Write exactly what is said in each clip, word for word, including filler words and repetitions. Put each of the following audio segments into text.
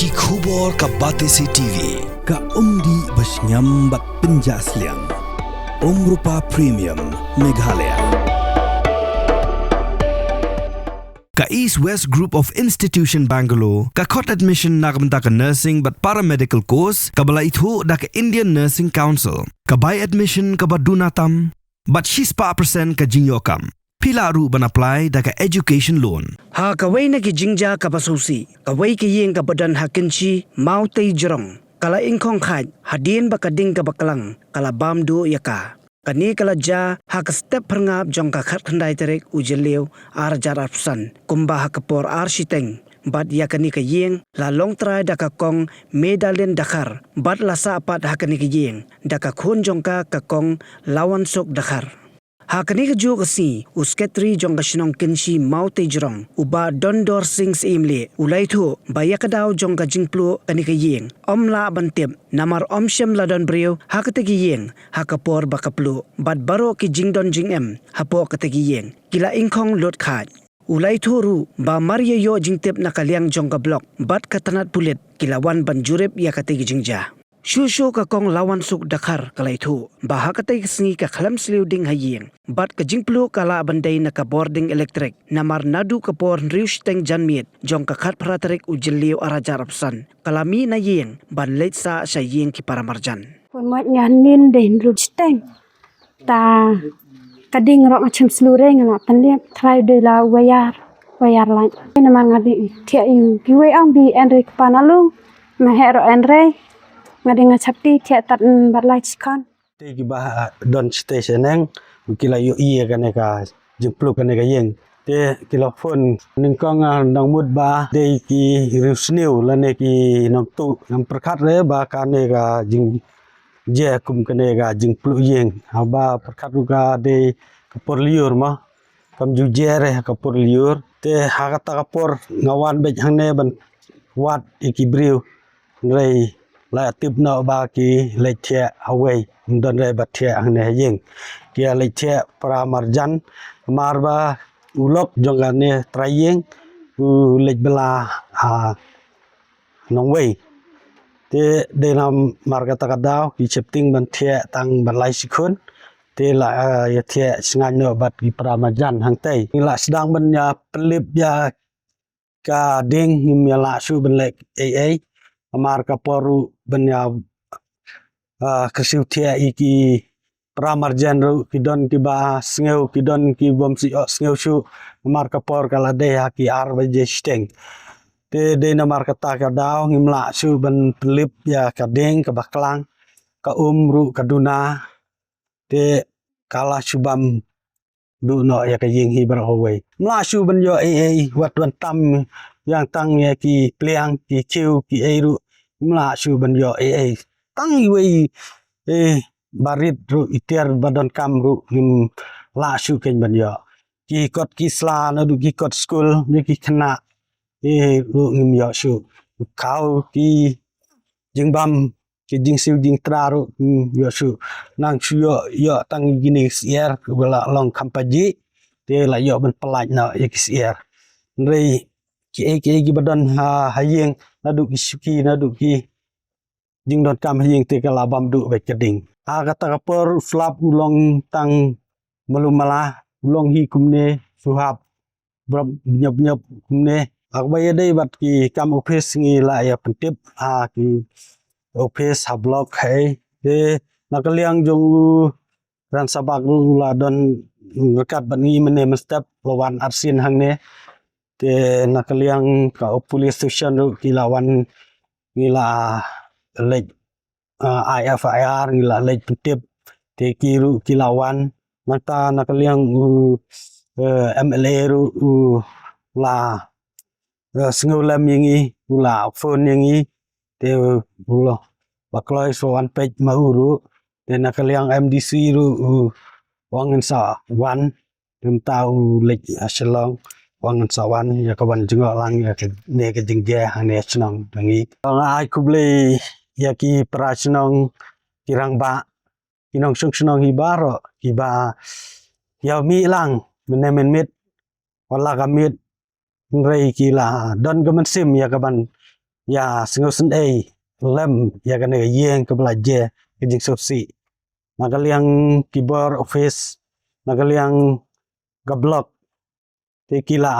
Ki khubor ka Batesi T V. Ka umdih ba shngiam bad pynjah sliang. Umrupa Premium Meghalaya. Ka East West Group of Institution Bangalore ka khot admission na ka bynta ka nursing bad paramedical course kaba la ithuh da ka Indian Nursing Council. Ka bai admission kaba duna tam bad shispah percent ka jingïoh kam. Phi lah ruh ban apply da ka education loan. Ha kawei na ki jingjia kaba sngewsih, kawei ka ïing kaba don ha Kynshi, Mawtei Jrong, ka la ingkhong khaid hadien ba ka ding kaba klang ka la bam duh ïa ka. Kane ka la jia ha ka step phyrngap jong ka khatkhyndai tarik u Jylliew ar hajar arphew san, kumba ha ka por ar shiteng. Bad ïa kane ka ïing la long trai da ka kong Medalin Dkhar, bad la sah pat ha kane ka ïing da ka khun jong ka, ka kong Lawansuk Dkhar. Ha kane kajuh ka sngi, u Sekretari jong ka shnong Kynshi Mawtei Jrong, u Bah Dondor Singh Syiemlieh, u la ïathuh ba ïa ka daw jong ka jingpluh kane ka ïing ym lah ban tip, namar ym shym la don briew ha kata ka ïing ha ka por ba ka pluh, bad baroh ki jingdon jingem hapoh kata ka ïing ki la ingkhong lut khaid. U la ïathuh ruh ba mar ïa ïoh jingtip na ka liang jong ka block bad ka tnat pulit, ki la wan ban jurip ïa kata ka jingjia. Shuh shuh ka kong Lawansuk Dkhar ka la ïathuh ba ha kata ka sngi ka khlem sliew ding ha ïing, bad ka jingpluh ka lah ban dei na ka bording elektrik, namar naduh ka por hynriew shiteng janmiet jong ka khatphra tarik u Jylliew ar hajar arphew san ka la mih na ïing ban leit sah sha ïing ki paramarjan. Pun mot ngan nin dei hynriew shiteng. Ta ka ding ruh nga shem slure nga la pynlip, trai dei la wayar, wayar light. Namar nga dei thiah ïu kiwei ong bi en re kpa na lung, ma heh ruh en re, nga dei nga chapti thiah tat, mm, bat lai chikon. Te kiba don shatei shaneng ki la ïohi ïa kane ka jingpluh kane ka ïing. Te ki la phone nyngkong, ah, nang mut ba dei ki riewsniew lane ki nongtuh, ngam pyrkhat re ba kane ka jing jia kum kane ka jingpluh ïing. Haba pyrkhat ruh ka dei ka por lyiur mo. Kam ju jia re ka por lyiur. Te ha kata ka por nga wan beit hangne ban wad ïa ki briew. Hynrei la tip noh ba ki leit thiah hawei. Ym don re ba thiah hangne ha ïing. Ki ïa leit thiah para marjan. Mar ba u lok jong kane trai ïing u leit bylla ha nongwei. Te dei namar kata ka daw ki sheptieng ban thiah tang ban lai shi khun. Te la, eh, ïa thiah sngewbha noh bad ki para marjan hangtei. Ngi la sdang ban ïa pynlip ïa ka ding, ngim ïa lah shuh ban leh ei ei. Namar ka por ruh ban ïa, eh, kyrsiew thiah ïa ki para marjan ruh, ki don kiba sngew, ki don ki bym shu ïohsngew shuh. Namar ka por ka la dei ha ki ar baje shiteng. Te dei namar kata ka daw ngim lah shuh ban pynlip ïa ka ding kaba klang, ka um ruh ka duna. Te ka la shu bam duh noh ïa ka ïing hi baroh kawei. Ngim lah shuh ban ïoh ei ei, wat wan tam ïa tang ïa ki pliang, ki khiew, ki ei ruh. Ngim lah shuh ban ïoh ei ei. Tang iwei, eh, barit ruh, i tiar ba donkam ruh ngim lah shuh keiñ ban ïoh. Ki kot ki sla naduh ki kot skul, ïa ki khynnah, eh, ruh ngim ïoh shuh. Khaw ki jingbam, ki jingsiew jingtra ruh, hmm, ïoh shuh. Nang shu ïoh, ïoh tang kine ki syiar, ba la long kham pajih, te la ïoh ban pyllait noh ïa ki syiar. Hynrei kiei kiei kiba don ha, ha ïing, naduh ki shuki, naduh ki jingdonkam ha ïing te ka la bam duh beit ka ding. Ha kata ka por u slap u long tang malu mala, u long hi kumne, shu hap bam bniop bniop kumne. Ha kaba ïadei bad ki kam ophis ngi la ïa pyntip ha ki ophis, ha block, ha ei. Te na ka liang jong u Rangbah Sabha ruh u la don ryngkat bad ngi mynne mynstep, la wan arsien hangne. Te na ka liang ka police station ruh ki la wan, ngi la leit, ah, ai F I R, ngi la leit pyntip. Te ki ruh ki la wan. Nangta na ka liang u, eh, M L A ruh u la, eh, sngewlem ïa ngi, u la phone ïa ngi. Te u la ba kloi sa wan peit ma u ruh. Te na ka liang M D C ruh u ong ngin sa wan. Te mynta u leit ha Shillong, u ong ngin sa wan ïa ka ban jngoh lang ïa kane ka jingjia hangne ha shnong jong ngi. Nga ai khublei ïa ki para shnong, ki rangbah, ki nongshong shnong hi baroh kiba ïa mih lang mynne mynmiet, wat la ka miet, hynrei ki la don ka mynsiem ïa ka ban ïa sngewsynei lem ïa kane ka ïing kaba la jia ka jingsngewsih. Na ka liang ki bor office, na ka liang ka block, te ki la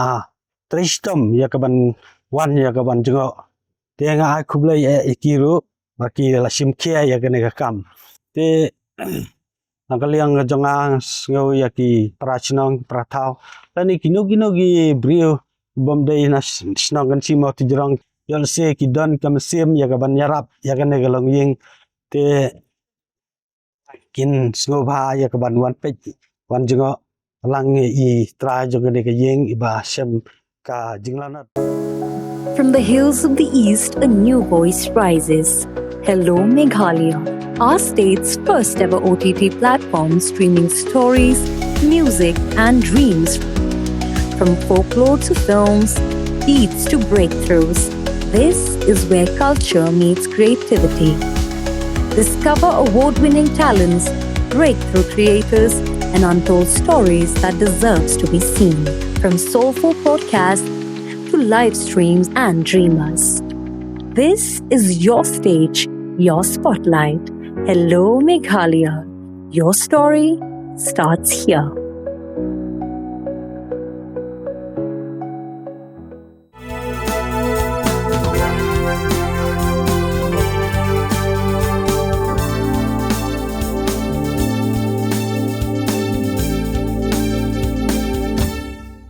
trei shitom ïa kaban wan ïa kaban jngoh. Te nga ai khublei ïa ki ruh ba ki la shim khia ïa kane ka kam. Te na ka liang jong nga, sngew ïa ki para shnong, para thaw, lane kino kino ki briew bym dei na shnong kan shim ti jrong, ïoh lehse ki don ka mynsiem ïa kaban ïarap ïa kane ka longïing. Te kin sngewbha ïa kaban wan peit wan jngoh lang i trai jong kane ka ïing iba shem ka jinglanot. From the hills of the East, a new voice rises. Hello, Meghalaya, our state's first ever O T T platform streaming stories, music, and dreams. From folklore to films, beats to breakthroughs, this is where culture meets creativity. Discover award winning talents, breakthrough creators, and untold stories that deserves to be seen. From soulful podcasts to live streams and dreamers. This is your stage, your spotlight. Hello, Meghalaya. Your story starts here.